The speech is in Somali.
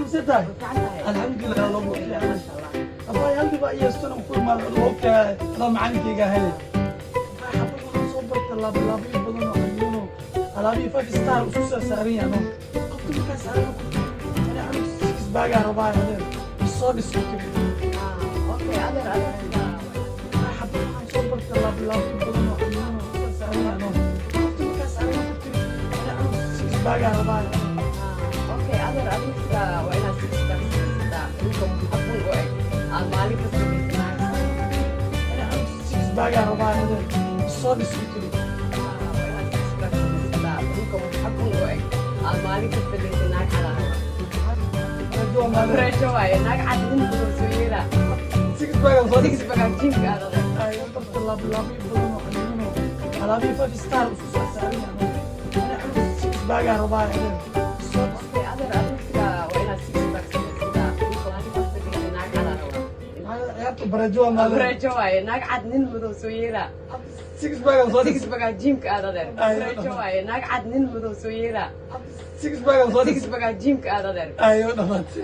See tahay? Alxamdulilah, labo. Abay, halkii baa iyastana ku imaada loo keenay adoo macalinkayga ahay. Xabad waxaan soo bartay laablaabyo badan oo xanuuno, alaabihii five star isku soo saaran yahay. Qofka markaas arag ku ani anug six pack aa rabaa, adeer, soo dhis ku tiri. Okay, adeer, adeer. Xabad waxaan soo bartay laablaabyo badan oo xanuuno isku soo saaran yahay. Qofka markaas arag ku tiri ani anug six pack aa rabaa. Okay, adeer, adiga waa inaad six pack samaysataa, dhulka xabun u eg aad maalin kasta geysanaa. Ani anug six pack aa rabaa, adeer, soo dhis ku tiri. Waa inaad six pack samaysataa, dhulka xabun u eg aad maalin kasta geysa. Naag cad aa rabaa. Rajo waaye, naag cad nin badan soo yeelaa. Six pack aa soo dhis. Six pack gym-ka aad, adeer. Ay, barta laablaabyo badan oo xanuuno, alaabihii five star isku soo saaran yahay. Ani anug six pack aa rabaa, adeer, soo dhis. Okay, adeer, adiga waa inaad six pack samaysataa, dhulka maalin kasta geysa. Naag cad aa rabaa. Ciyaarta barajo waa maalin. Rajo waaye, naag cad nin madow soo yeelaa. Six pack aa soo dhis. Six pack gym-ka aad, adeer. Rajo waaye, naag cad nin madow soo yeelaa. Six pack aa soo dhis. Six pack gym-ka aad, adeer. Ayo, dhamaatay.